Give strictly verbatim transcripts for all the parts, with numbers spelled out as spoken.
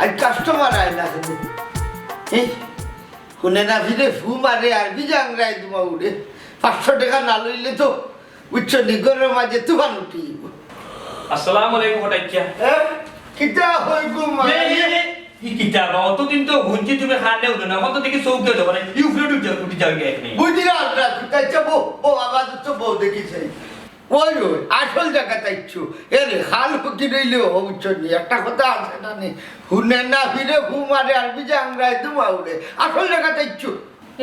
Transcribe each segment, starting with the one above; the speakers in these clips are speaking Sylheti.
আর কাস্টমার আয় না কেনে? এই, হুনে না ফিরে ফু মারে আর বিজাংরায় দুমা উড়ে। পাঁচশো টেকা না লইলে তো, বুঝছো নি, ঘরর মাঝে তুফান উঠি যাইবো। আসসালামু আলাইকুম, হঠাৎ কিয়া? হ্যাঁ? কিতা হইবো মা? এই, এই, এই, ই কিতা বা? অতদিন তো হুনছি তুমি খানে উঠো না, অখন তো দেখি চউখে দেখো না, ই উপরে উঠি যাও, উঠি যাও, এটা এখানে। বুঝি না আমরা, কিতা ইচ্ছা বউ, বউ, আবার তো বউ দেখি চাই। ওই, ওই, আসল জাগাত আইছো। এরে, খাল ফকির অইলেও, বুঝছো নি? একটা কথা আছে না নি? হুনে না ফিরে ফু মারে আর বিজাংরায় দুমা উড়ে। আসল জাগাত আইছো।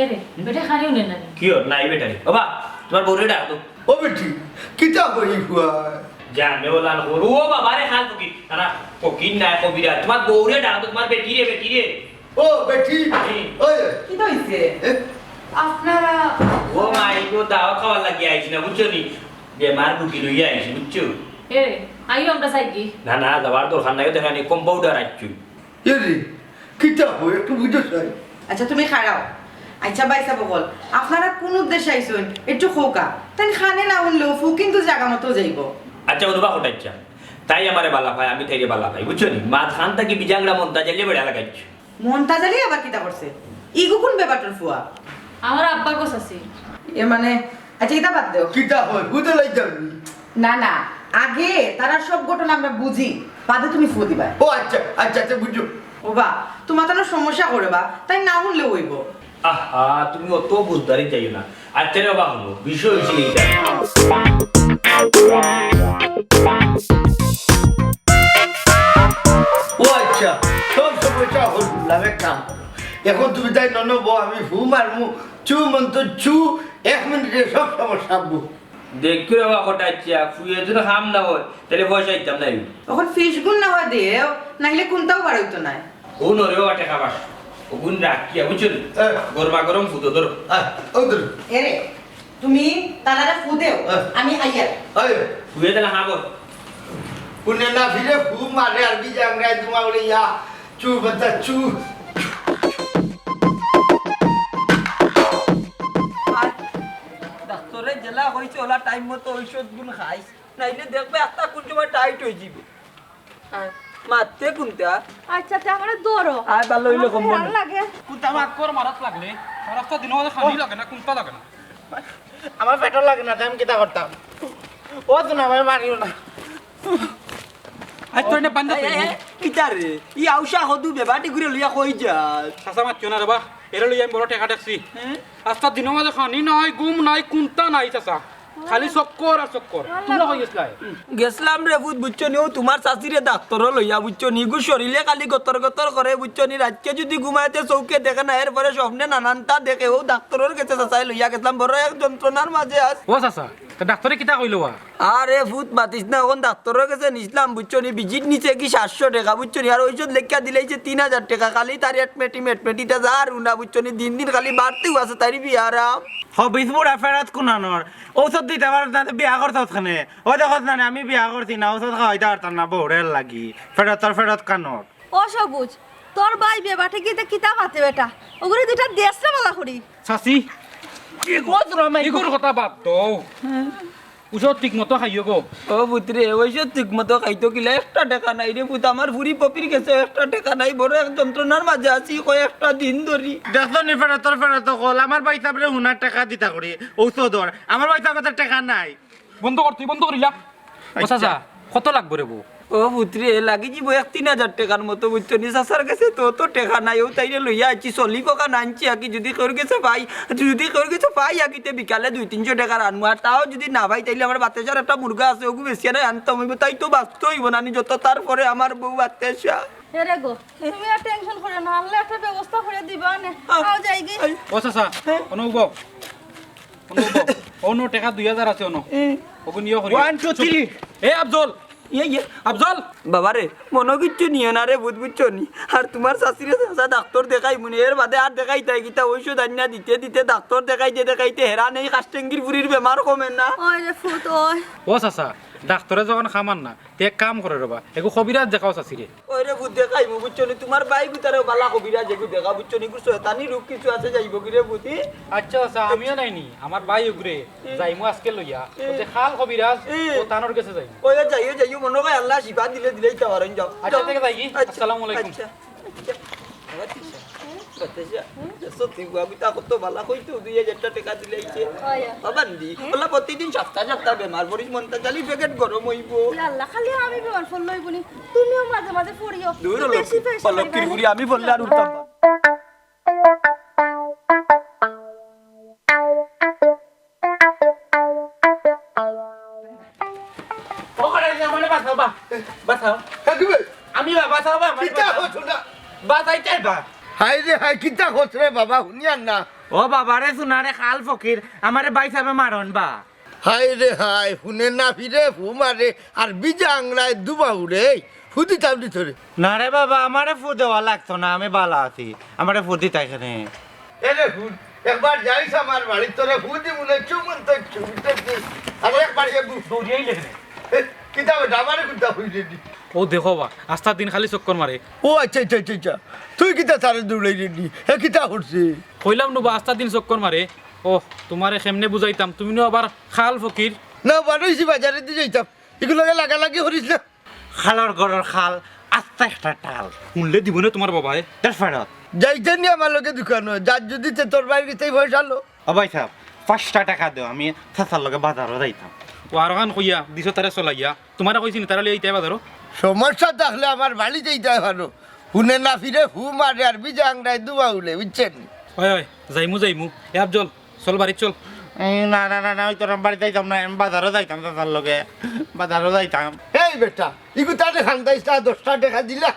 এরে, বেটা খালি হুনে না নি? কিওর? নাই বেটা রে। বাবা, তুমার বউরে ডাক দেও। ও বেটি, কিতা হই হুয়া? জানে ওলান করু। ও বাবা রে, খাল ফকির। না, না, ফকির নায়, কবিরাজ। তুমার বউরে ডাক দেও, তুমার বেটি রে, বেটি রে। ও বেটি, হুম। ওই। কিতা অইছে? এ? আপনারা ও মাই গো, দাওয়াত খাওয়ার লাগি আইছি না, বুঝছো নি? বেমার রুগী লইয়া আইছি, বুঝছো? এ, আইও আমরা যাইগি। না, না, যাওয়ার দরকার নাই, ও দেখা নি, কম্পাউন্ডার আইছি। এরে, কিতা হই, একটু বুঝো চাই। আচ্ছা, তুমি খাড়াও। আচ্ছা, ভাইসাব অকল, আপনারা কুন উদ্দেশ্যে আইছইন? একটু কউক্কা। তাইন খানে না হুনলেও ফু কিন্তু জাগা মতো যাইবো। আচ্ছা, অনুবা কটাইচ্ছা। তাই আমারে বালা পায়, আমি তাইরে বালা পাই, বুঝছো নি? মাঝখান থাকি বিজাংরা মন্তাজ আলিয়ে বেড়া লাগাইছে। মন্তাজ আলিয়ে আবার কিতা করছে? ইগু কুন বেবাটর ফুয়া? আমার আব্বার গো চাচি। এ মানে, আচ্ছা, ইতা বাদ দেও। কিতা হই? বুঝে লই যাবি। না, না, আগে তারার সব ঘটনা আমরা বুঝি, বাদে তুমি ফু দিবা। ও আচ্ছা, আচ্ছা, আচ্ছা, বুঝো। ও বা, তুমার তানর সমস্যা করে বা, তাইন না হুনলেও অইবো। আহা, তুমি অত বুঝদারি যাইও না। আচ্ছা রে বাবা, হুনো, বিষয় অইছে এইটা। ও আচ্ছা, সব সমস্যা হল, লাভের কাম। এখন তুমি তাই ননব, আমি ফু মারমু, চু মন্ত চু, এক মিনিটে সব সমস্যা আব্বু। দেখি রে বাবা, কটাইচ্ছা, ফুয়ে যদি কাম না হয়, তাইলে পয়সা দিতাম না আমি। অখন ফিস গুন না হয় দেও, নাইলে কুনটাও বাড়াইতো নায়। ও নরে বাবা, টেকা পাঁচশো। অগুন রাখিয়া, বুঝছো নি? হ্যাঁ। গরমা গরম ফুটো ধরো। হ্যাঁ, ও ধরো। এরে, তুমি তারারে ফু দেও, হ্যাঁ। আমি আইয়া। আয়। ফুয়ে দিলে হ্যাঁ বল। হুনে না ফিরে ফু মারে আর বিজাংরায় দুমা উড়ে ইয়া। চু বাচ্চা চু। আর ডাক্তরে যেলা কইছে, ওলা টাইম মতো ঔষধ গুন খাইস, নাইলে দেখবে একটা কুন সময় টাইট অই যাইবো। আর মারতে কুনটা? আচ্ছা, তে আমারে ধরো। আয়, ভালো অইলো আমার কম ফেরান মনে। লাগে। কুনটা মার কর মারাত লাগলে? মারাত তো দিনও খানি লাগে না, কুনটা লাগে না। আমার পেটও লাগে না, তে আমি কিতা করতাম? ও তো না, আমারে মারিও না। আজ তো এনে বান্দা এই, এই, তুই। এই, কিতা রে? ই আউশা হদু বেবাটি ঘুরে লইয়া কই যাস? চাচা মাতিও না রে বা, এরে লইয়া আমি বড় টেকা দেখছি। হ্যাঁ? আস্তা দিনর মাঝে খানি নাই, ঘুম নাই, কুনটা নাই চাচা। খালি চক্কর আর চক্কর। তুমরা কই গেছলায়? গেছলাম রে পুত, বুঝছো নি, ও তুমার চাচিরে ডাক্তরো লইয়া, বুঝছো নি, ইগু শরীরে খালি গতর গতর করে, বুঝছো নি, রাইতকে যদি ঘুমাইতে চউখে দেখে না, এরপরে স্বপ্নে নানানটা দেখে, ও ডাক্তরর গেছে চাচায় লইয়া গেছলাম, বড় এক যন্ত্রণার মাঝে আছি। ও চাচা, তে ডাক্তরে কিতা কইলো বা? আরে পুত, মাতিস না, অখন ডাক্তরর গেছে নিছলাম, বুঝছো নি, ভিজিট নিছে কি সাতশো টেকা, বুঝছো নি, আর ঔষধ লেখিয়া দিলাইছে তিন হাজার টেকা, খালি তার এটমেটিম এটমেটিটা যা আর উনা, বুঝছো নি, দিন দিন খালি বাড়তেউ আছে তাইর বিয়ারাম। হ, বিছমুড়া ফেরত কুনানোর। ঔষধ দিতে পারত না, তে বিয়া করছত কেনে? ও দেখো না, আমি বিয়া করছি না, ঔষধ খাওয়াইতে পারতাম না, বউরের লাগি। ফেরত আর ফেরত কানোর। ও সবুজ, তোর ভাই বেবাটে কিতা কিতা মাতে বেটা? ওগুরে দুইটা দেশ না বালা করি। চাচি, ও তোরা মাই ইগুর কথা বাদ দেও। ঔষধ ঠিক মতো খাইও গো। ও পুতরে, ঔষধ ঠিক মতো খাইতো কিলা, একটা টেকা নাই রে পুত, আমার ফুরি পপির গেছে একটা টেকা নাই, বড় এক যন্ত্রণার মাঝে আছি কয়েকটা দিন ধরি। দেখছো নি ফেরতর ফেরত কল, আমার ভাইসাবরে হুনার টেকা দিতা করি, ঔষধর, আমার ভাইসাব কাছে টেকা নাই। বন্ধ কর, তুই বন্ধ করিলা। ও আচ্ছা। চাচা, কত লাগবো রে বউ? ও পুতরে, লাগি যাইবো এক তিন হাজার টেকার মতো, বুঝছো নি? চাচার গেছে তো অত টেকা নাই, ও তাইরে লইয়া আইছি, চলি কখান আনছি, আকি যদি কেউর গেছে পাই, যদি কেউর গেছে পাই, আকিতে বিকালে দুই তিনশো টেকার আনমু, আর তাও যদি না পাই, তাইলে আমার বাতেশার একটা মুরগা আছে, ওগু বেচিয়া নাই আনতাম অইবো, তাই তো বাঁচতে অইবো না নি, যত তারপরে আমার বউ বাতেশা। এরে গো, তুমি আর টেনশন করিও না, আল্লায় একটা ব্যবস্থা করি দিবা নে। আও। আও যাইগি। ও চাচা, হ্যাঁ? অনু বউ, অনু বউ, অনু টেকা দুই হাজার আছে অনু। ওগু নিও করি। One, two, three। এ আফজল, ইয়ে, ইয়ে। আফজল। বাবারে, মনো কিচ্ছু নিও না রে, বুঝ-, বুঝছো নি? আর তুমার চাচিরে চাচা ডাক্তর দেখাইমু নে, এর বাদে আর দেখাইতায় কিতা, ঔষধ আনিয়া দিতে দিতে, ডাক্তর দেখাইতে দেখাইতে হেরান এই কাশটেঙ্গির ফুরির বেমার কমে না। ওই রে ফুত, ওই। ও চাচা, ডাক্তরে যখন কামার না, তে এক কাম করো রে বা, এগু কবিরাজ দেখাও চাচিরে। ওই রে ফুত, দেখাইমু, বুঝছো নি? তুমার ভাই গুতারেও বালা কবিরাজ এগু দেখাও, বুঝছো নি? এগুর শয়তানি রোগ কিছু আছে, যাইবো গি রে ফুত, ই? আচ্ছা, আচ্ছা, আমিও নাইনি, আমার ভাই ওগুরে, যাইমু আজকে লইয়া, ওই যে খাল কবিরাজ, ও তানোর গেছে যাইমু। ওই যাইও, যাইও, মনো কয় আল্লায় শিফা দিলে দিলেই তো পারইন, যাও। আচ্ছা, যাও। ঠিক আছে, যাইগি? আচ্ছা, আসসালামু আলাইকুম। আচ্ছা। বাবা, তিশা, বাবা, তিশা, দেখছো তুই, আমি তো এখন তো বালা কইতো দুই হাজারটা টেকা দিলে আইছে। বাবা দি, ওলা প্রতিদিন সপ্তাহ সপ্তাহ বেমার পড়িস, মনটা জালি প্যাকেট গরম অইবো। ইয়া আল্লাহ, খালি আমি বেমার পড়লে অইবো নি? তুমিও মাঝে মাঝে পড়িও। দূর তো হলো, বেশি বেশি হলো, পাইবা। কিরুরি, আমি পড়লে আর উঠতাম না। ও করে যে আমারে বাঁচাও বা, বাঁচাও। হ্যাঁ, কি বে? আমি বা, বাঁচাও বা, আমারে কিতা বাঁচাও। হচ্ছে না? বাঁচাইতে বা। হায় রে হায়, কিতা হচ্ছে রে বাবা, হুনিয়ার না। ও বাবা রে, সোনারে খাল ফকির, আমারে বাইসাবে মারন বা। হায় রে হায়, হুনে না ফিরে, ফু মারে, আর বিজা আংলায় দুবা উড়ে, এই, ফু দিতাম দি তোরে। না রে বাবা, আমারে ফু দেওয়া লাগতো না, আমি বালা আছি, আমারে ফু দিতাই কেনে। এরে হুন, একবার যাইস আমার বাড়িত, তোরে ফু দি মনে চুমন তো চুমতে দি। আর একবার এ বু-, দৌড়িয়াই লেখে নে। এ, কিতা বেটা, আমারে কুন্তা হইলে দি। ও দেখো বা, আস্তা দিন খালি চক্কর মারে। ও আচ্ছা, আচ্ছা, আচ্ছা, আচ্ছা। তুই কিতা তারে দৌড়াই রে দি? এ কিতা করছে? কইলাম নু বা, আস্তা দিন চক্কর মারে। ও, তোমারে কেমনে বুঝাইতাম, তুমি নু আবার খাল ফকির। না, বারইছি বাজারেদি যাইতাম। ইগুর লগে লাগালাগি করিস না। খালর ঘরর খাল, আস্তা একটা টাল। হুনলে দিবো না তোমার বাবায়? দশ ফেরত। যাইতে নি আমার লগে দোকানো, যার যদি তে তোর বাইর গেছে পয়সা লো। ও ভাই সাহেব, পাঁচটা টেকা দেও, আমি চাচার লগে বাজারো যাইতাম। ও আরোখান কইয়া, দিছো তারে চলাইয়া। তোমারে কইছি নি, তারা লইয়া ইতায় বাজারো? সমস্যা থাকলে আমার বাড়িত যাইতায় পারো। হুনে না ফিরে ফু মারে আর বিজা আংরায় দুবা উলে, বুঝছেন? ওই, ওই, যাইমু, যাইমু। এ আফজল, চল বাড়িত চল। এই, না, না, না, না, ওই তোর বাড়িত যাইতাম না, আমি বাজারো যাইতাম চাচার লগে। বাজারো যাইতাম। এই বেটা, ইগু তারে খান্দাইস না, দশটা টেকা দিলা।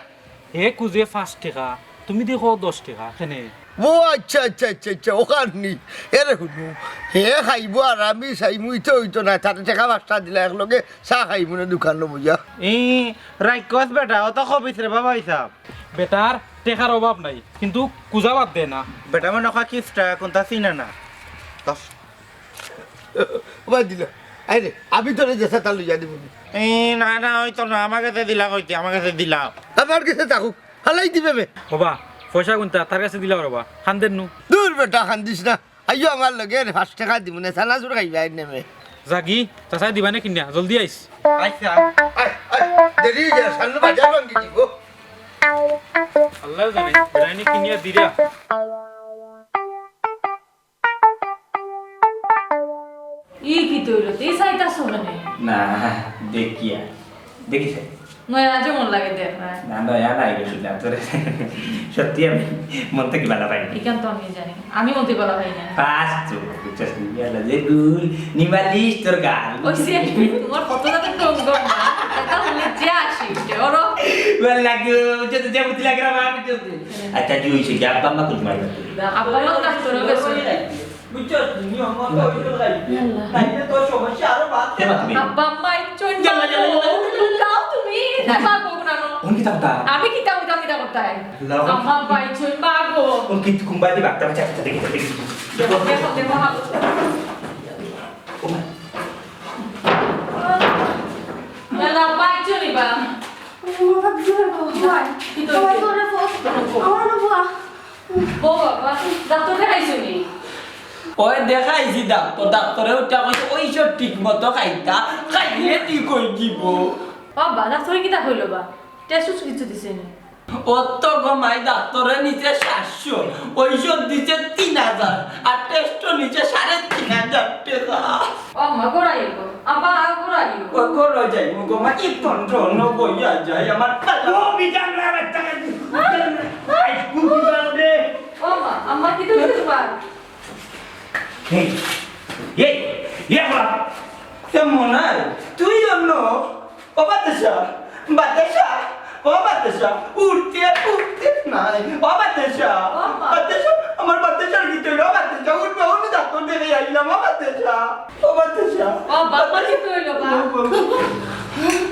হে কুজে পাঁচ টেকা, তুমি দেখো দশ টেকা, কেনে? ও আচ্ছা, আচ্ছা, আচ্ছা, আচ্ছা, ওখান নি। এরে হুনো, হে খাইবো আর আমি চাইমু, ইতো অইতো না, তারে টেকা পাঁচটা দিলা, একলগে চা খাইমু না দোকানো বইয়া। ই, রাইকস বেটা, অত খবিস রে বাবা হিসাব। বেটার টেকার অভাব নাই, কিন্তু কুজা বাদ দে না। বেটা মনে হয় কিফটা, কোনটা চিনে না। দশ। বাদ দিল। আরে, আমি তোরে যেসা তা লইয়া দিব নি। ই, না, না, ওই তো না, আমার কাছে দিলা কইতে, আমার কাছে দিলা। আমার কাছে থাকুক, হালাই দিবে বে। বাবা, পয়সা কোনটা, তার কাছে দিলা বাবা, খান্দের নু। দূর বেটা, খান্দিস না। আইও আমার লগে, রে, পাঁচ টেকা দিমু নে, চানাচুর খাইবা আইন নেমে। যাগি, চাচায় দিবা নে কিনা, জলদি আইস। আচ্ছা, আয়, আয়, দেরি হয়ে যায়, সামনে বাজার ভাঙ্গি দিব। আল্লাহ জানে, বেড়াইনি কিনিয়া দিরা। ই কিতা অইলো? তে চাইতাছো কেনে? না, দেখিয়া। দেখিছে? নয়া যেমন লাগে দেখ না। না, নয়া নাই গো, সুজা, তোরে সত্যি আমি মন থাকি ভালা পাই। ইখান তো আমি জানি। আমি মন থাকি ভালা পাই না। পাস তো, বুঝছস নি? ইয়ালা যে গুল, নিমালিশ তোর গাল। ওই যে, তোমার কত জাতের টক গম না? এটা হলে যে আসি, ওরো। ভালা লাগে, বুঝছো তো, যে বুদ্ধি লাগে না, আমার বুঝছো তো। আচ্ছা, জি, ওই সে, আব্বা আম্মা কোথায়? আব্বা আম্মা ডাক্তারও গেছে। বুঝছো? নিয়ম মতো ওই তো খাই। ইয়াল্লা। নাইলে তোর সমস্যা আরো বাড়তে পারে। আব্বা আম্মা ইচ্ছুন না। ইয়াল্লা, ইয়াল্লা, ইয়াল্লা। লুকাও তুমি। না, পাগল না, না। উনি কিতা করতা? আমি কিতা, কিতা, কিতা করতা? লাও। আম্মা আব্বা ইচ্ছুন পাগল। উনি কি কুম্বাই দি বাক্তা বাচ্চা বাচ্চা দেখে দেখে। দেখো, দেখো, দেখো, পাগল। ও মা। ইয়াল্লা, আব্বা ইচ্ছুন নিবা। ও মা, বাবা, কি করবো? ভাই, কি করবো? বাবা, তোরে ফোন। আমার বাবা। ও বাবা, ডাক্তার দেখাইছো নি? ওই দেখাইছি ডাক্তার, ডাক্তারে ওটা কইছে, "ঔষধ ঠিক মতো খাইতা, খাইলে ঠিক অই যিবো।" বাবা, ডাক্তারে কিতা কইলো বা? টেস্ট উস্ট কিছু দিছে নি? অত গমাই ডাক্তারে নিছে সাতশো, ঔষধ দিছে তিন হাজার, আর টেস্টও নিছে সাড়ে তিন হাজার টেকা। ও আম্মা, ঘরো আইও গো। আব্বা, ঘরো আইও। ও ঘরো যাইমু গো মা, কি তন্ত্র ন বইয়া যায় আমার। ও বিজান রে, বাচ্চা কাচ্চা। আই, কুকুর রে। ও মা, আম্মা, কিতা অইছে তোমার? এই, এই, এই, বাবা। এ মনাই, তুই অন্য। ও বাতাসা, বাতাসা, ও বাতাসা, উঠতে, উঠতে নাই। ও বাতাসা, ও মা। বাতাসা, আমার বাতাসার ভিতরে, ও বাতাসা, উঠবে, উঠবে, ডাক্তার দেখে আইলাম, ও বাতাসা, ও বাতাসা। ও বাবা, কি কইলো বা? ও বাবা।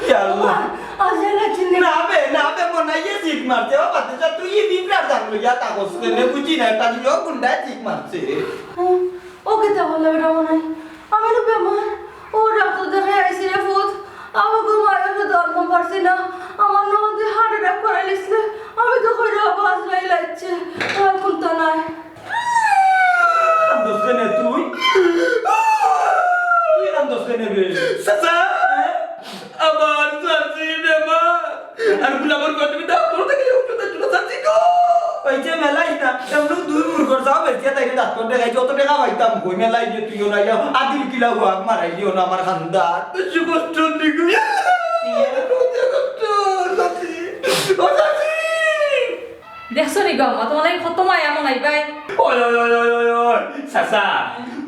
ইয়া আল্লাহ। আজ না চিনি। না বে, না বে, মনাইয়ে জিক মারছে, ও বাতাসা, তুই এই বিপ্লব জানলো, ইয়া তা কষ্ট নে, বুঝি না, এটা দিল গুন্ডায় জিক মারছে। ও কিতা বলে বেটা মনাই? আমি তো বেমার। ও ডাক্তার দেখাই আইছি রে ফুত। আমাকে মায়ের তো ধরতাম পারছি না। আমার ননদে হার্ট অ্যাটাক করে লিখলে। আমি তো কইরা বাস নাই লাগছে। আর কোনটা নাই। কান্দস কেনে তুই? তুই কান্দস কেনে বে? চাচা, আমার চাচি বেমার। আর গুলামর কথা তুমি ডাক্তার থেকে উঠে তো চাচি গো। যাও বেশি তাইরে ডাক্তার দেখাই, যত টেকা পাইতাম কই মেলাই যে তুইও না যাও, আদিল কিলা হুয়াক মারাই দিও না আমার খান্দা। বেশি কষ্ট দিকে। ও চাচি। দেখছো নি গো আম্মা, তোমার লাগি কত মায়া মনাই ভাই। ওই, ওই, ওই, ওই, ওই, ওই, চাচা,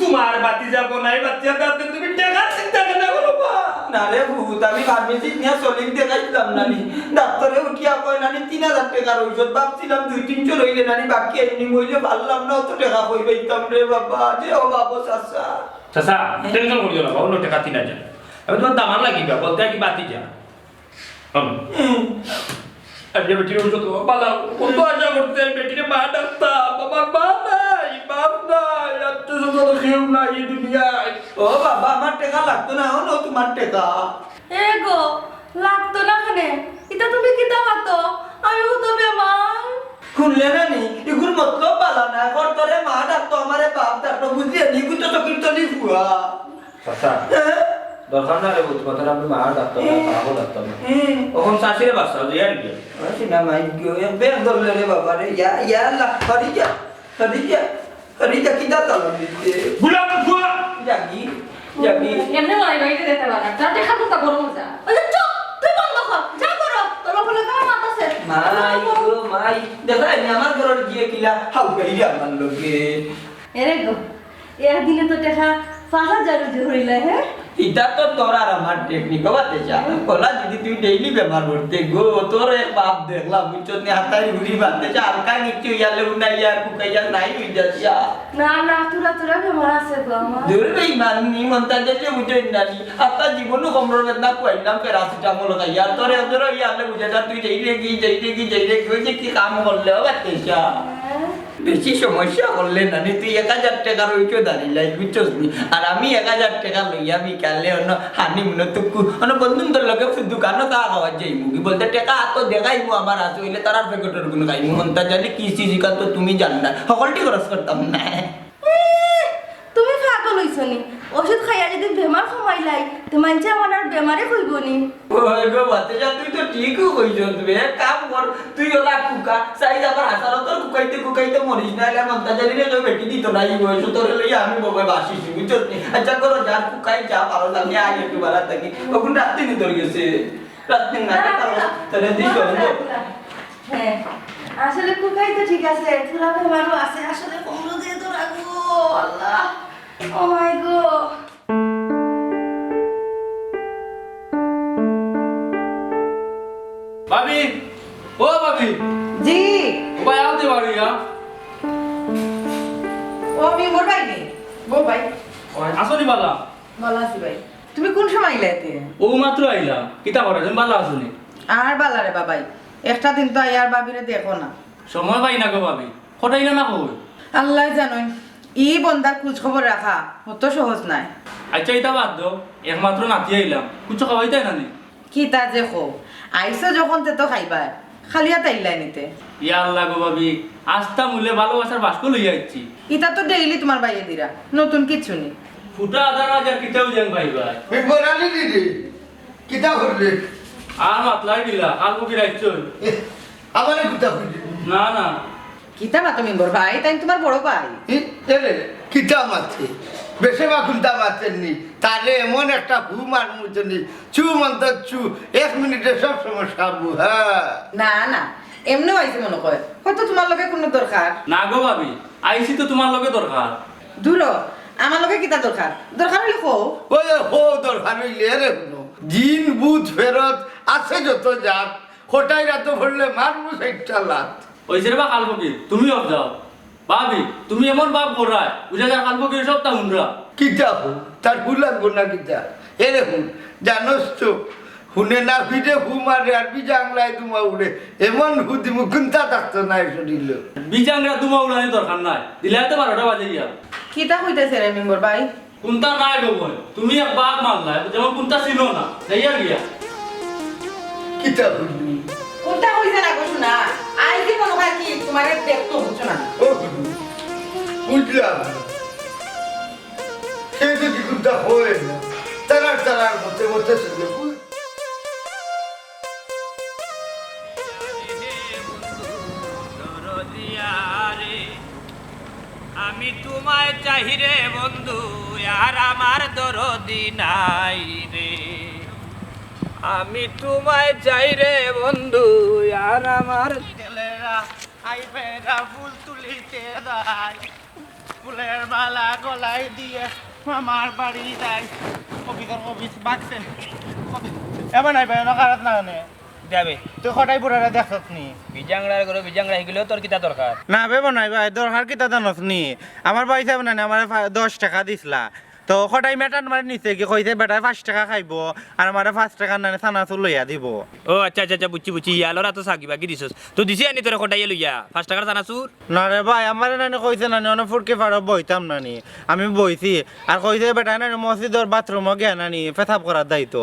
তোমার বাতি যাব নাই, বাতি যাতে তুমি টেকার চিন্তা কেন করো বা? না রে ভূত, আমি ফার্মেসি নিয়া সলিম দেখাইছিলাম নানি। ডাক্তারে উঠিয়া কয় নানি তিন হাজার টেকার ঔষধ, ভাবছিলাম দুই তিনশো রইলে নানি বাকি এমনি মইলে পারলাম না, অত টেকা কই পাইতাম রে বাবা, যে ও বাবা চাচা। চাচা, টেনশন করিও না, অন্য টেকা তিন হাজার। আমি তোমার দামান লাগিবা, বলতে কি বাতি যা। হুম। আমি বেটির ঔষধ খাওয়া বালা, কত আশা করতে আমি বেটিরে মা ডাকতাম, আমার মা নাই, বাপ নাই, আত্মীয় স্বজন কেউ নাই এই দুনিয়ায়। ও বাবা, আমার টেকা লাগতো না, অনো তোমার টেকা। এ গো, লাগতো না কেনে? ইতা তুমি কিতা মাতো? আমি তো বেমার। শুনলে না নি? ইগুর মতলব বালা না, কর তোরে মা ডাকতো, আমারে বাপ ডাকতো, বুঝলি নি? ইগু তো চকির তলি ফুয়া। চাচা, এ? দরকার না রে, বুঝ কথা, আপনি মা ডাকতো না, এ? বাবাও ডাকতো না। এ? অখন চাচিরে বাঁচাও, যে আর কি। আছি না, মাই গো, এ বেগ ধরলে রে বাবা রে, ইয়া, ইয়া আল্লাহ, হরি যা, হরি যা, হরি যা, কিতা তালা দিতে? গুলাম ফুয়া! জাগি, জাগি। এমনি মারাই বাড়িতে যেতে পারে না, তার দেখা তো তা বড় মজা। ওই যে চুপ, তুই বন্ধ কর, যা করো, তোর বাপের লগে আমার মাত আছে। মাই গো, মাই, দেখা যায়নি আমার ঘরর গিয়ে কিলা, হাউ গাই আমার লগে। এরে গো, একদিনে তো টেকা পাঁচ হাজার রুজি হইলে, হ্যাঁ? ইটা তো তোর আর আমার টেকনিক, ও বাতেশা। কলা যদি তুই ডেইলি বেমার করতে গো, তোর এক বাপ দেখলাম, বুঝছত নি, হাতাই ঘুরি বাতেশা, হালকা নিচে ইয়ালে উনাইয়া আর কুকাইয়া নাই হই যাচ্ছা। না, না, তোরা, তোরা বেমার আছে গো আমার। দূর বেইমান, নি মন্তাজ যে বুঝই না নি। আত্মা জীবনও কমরর বেদনা খুয়াইলাম, প্যারাসিটামল খাইয়া। তোর এজর ইয়ালে বুঝে যা, তুই যাই রে কি, যাই রে কি, যাই রে কি, ওই যে কি কাম করলে, ও বাতেশা। হ্যাঁ? বেশি সমস্যা করলে না নি, তুই এক হাজার টেকার ওইকে দাঁড়িয়ে লাই, বুঝছস নি? আর আমি এক হাজার টেকা লইয়া বিকালে অন্য হানিমুনো তুকু, অন্য বন্ধুদের লগে ফু-, দোকানো চা খাওয়া যাইমু। কি বলতে, টেকা আতো দেখাইমু আমার আছে, হইলে তারার প্যাকেটর গুণ খাইমু। মন্তাজ আলী কি চিজ, ইখান তো তুমি জান না, সকলটি খরচ করতাম না। এ, তুমি পাগল হইছো নি? ওষুধ খাইয়া যদি বেমার কমাইলাই, তে মানষে আমার আর বেমারে কইবো নি। ওই গো, বাতেশা, তুই তো ঠিকই কইছস। তুই এক কাম কর, তুই ওলা কুকা, চাই আবার হাসারতর কুকাইতে কুকাইতে মরিস না, এলে মন্তাজ আলীরে কেউ বেটি দিত না, এই বয়স তোরে লইয়া আমি বউয়ে বাসিছি, বুঝছস নি? আচ্ছা করো, যার কুকাই যা পারো, আমি আই একটু বাড়া থাকি। ওখান রাত্রি নি তোর গেছে, রাত্রি না, না, না, না। তোরে দিস না, না, না। হ্যাঁ, আসলে কুকাই তো ঠিক আছে, থুড়া বেমারও আছে, আসলে কোমরো দিয়ে তো রাখবো, আল্লাহ, ও মাই গো। ভাবি, ও ভাবি। জি। ও ভাই, আও তে বাড়ি, আ। ও, আমি মোর ভাই নেই। গো ভাই। ও, আসো নি বালা? বালা আছি ভাই। তুমি কোন সময় আইলা এতে? ও মাত্র আইলাম। কিতা করা, তুমি বালা আছো নি? আর বালা রে বাবাই। একটা দিন তো আইয়ার ভাবিরে দেখো না। সময় পাই না গো ভাবি। কটাই না, না কই? আল্লাহ জানইন, ই বন্দার খোঁজ খবর রাখা অত সহজ নায়। আচ্ছা, ইটা বাদ দেও, একমাত্র নাতি আইলাম, কুছু খাওয়াইতায় না নি? কিতা যে কও, আইছো যখন তে তো খাইবায়, খালি আত আইলায় নি তে। ইয়া আল্লাহ গো ভাবি, আস্তা মূলে ভালোবাসার বাস্ক লইয়া আইছি। ইটা তো ডেইলি তোমার ভাইয়ে দিরা, নতুন কিচ্ছু নি। ফুটা আধার মাঝে কিতাও যেন ভাই ভাই। ওই বরালি দিদি, কিতা করলে? আর মাতলাই দিলা, আর বুকি রাখছো? এ, আমারে কিতা করলে? না, না। কিতা মাতো মেম্বর ভাই, তাইন তোমার বড় ভাই। ই, এরে, কিতা মাতে? বেশে বা কুন্তা মাতের নি। তারে এমন একটা ফু মারমু যে নি, চু মন্ত চু, এক মিনিটে সব সমস্যা বু, হ্যাঁ। না, না, এমনেও আইছে মনে কয়। হয়তো তোমার লগে কুনু দরকার। না গো ভাবি, আইছি তো তোমার লগে দরকার। দূর, আমার লগে কিতা দরকার? দরকার হইলে কও। ওই হো দরকার হইলে রে হুনো। জিন ভূত ফেরত আছে যত জাত, কটাই রাতো পড়লে মারমু চাইরটা লাত। ওই যে রে বা কাল ফকির, তুমি অফ যাও। ভাবি, তুমি এমন ভাব করায়, বুঝা যায় কাল ফকির সবটা হুনরা। কিতা হো? তার ভুল লাগবো না কিতা? এরে হুন, জানোস তো, হুনে না ফিরে ফু মারে আর বিজাংলায় দুমা উড়ে। এমন ফু দিমু কুন্তা থাকতো না এই শরীরলো। বিজাংরা দুমা উড়ানি দরকার নাই। দিলে তো বারোটা বাজে গিয়া। কিতা কইতাছে রে মেম্বর ভাই? কুন্তা নাই গো বইন, তুমি এক বাঘ মারলা, যেমন কুন্তা ছিল না, যাইয়া গিয়া। কিতা কইলি? কুন্তা কইছে না গো শোনা, আই কি মনে হয় কি তোমারে দেখতো বুঝছো না? ও, বুঝলাম। সে যদি কুন্তা হয় না, তারার তারার মতে মতে চলে। আমি তোমায় চাই রে বন্ধু, আর আমার দরদি নাই রে। আমি তোমায় চাই রে বন্ধু, আর আমার ছেলেরা আইবেরা ফুল তুলিতে যায়, ফুলের মালা গলায় দিয়ে মামার বাড়ি যায়। কবিতার কবিত বাগছে। এবার নাই ভাই, না খারাপ না নে। যাবে। তুই কটাই বুড়ারে দেখছত নি? বিজাংড়ার ঘরে বিজাংড়া হিগুলো তোর কিতা দরকার? না বে বনাই ভাই, দরকার কিতা জানস নি? আমার ভাই সাহেব না নি, আমারে ফা-, দশ টেকা দিছলা। তো কটাই মেটান মারি নিছে কি কইছে, বেটায় পাঁচ টেকা খাইবো, আর আমারে পাঁচ টেকা নানি চানাচুর লইয়া দিবো। ও আচ্ছা, আচ্ছা, আচ্ছা, বুঝছি, বুঝছি। ইয়ালোরা তো সাগি বাগি দিছস। তো দিছি আনি তোরে কটাইয়ে লইয়া, পাঁচ টেকার চানাচুর? না রে ভাই, আমারে নানি কইছে নানি, অনো ফুটকি ফাড়ো বইতাম নানি। আমি বইছি। আর কইছে বেটায় নানি মসজিদর বাথরুমো গিয়া নানি পেশাব করার দায়িত্ব।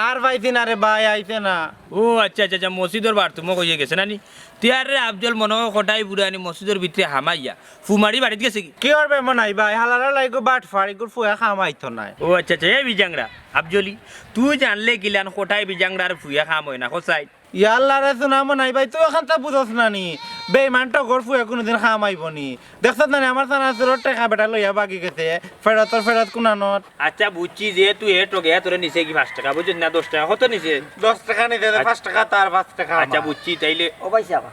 আর পাইছি না রে ভাই, আইছে না। ও আচ্ছা, আচ্ছা, আচ্ছা, মসজিদর বাথরুমো কইয়া গেছে নানি? তে আর রে আফজল, মনো কটাই বুড়া আনি মসজিদর ভিতরে হামাইয়া ফুমারি বাড়িত গেছে কি? কি করবে মনাই ভাই, হালারা লাইগো বাট ফাড়ি গুর ফুয়া খাম আইতো নাই। ও আচ্ছা, আচ্ছা, এই বিজাংরা আফজলি, তুই জানলে কিলান কটাই বিজাংরার ফুয়া খাম হয় না, কোথায়? ইয়াল্লা রে, সোনা মনাই ভাই, তুই ওখান তো বুঝস না নি। বেইমান টগর ফুয়া কোনোদিন খাম আইবো নি। দেখছত না নি, আমার চানাচুরর টেকা বেটা লইয়া বাগি গেছে। ফেরতর ফেরত কুনানোর। আচ্ছা, বুঝছি, যেহেতু হে টগে, হে তোরে নিছে কি পাঁচ টেকা, বুঝছিস না, দশ টেকা, কত নিছে? দশ টেকা নিছে, আচ্ছা। পাঁচ টেকা তার, পাঁচ টেকা আচ্ছা, আমার। বুঝছি, তাইলে ও ভাই সাহেব,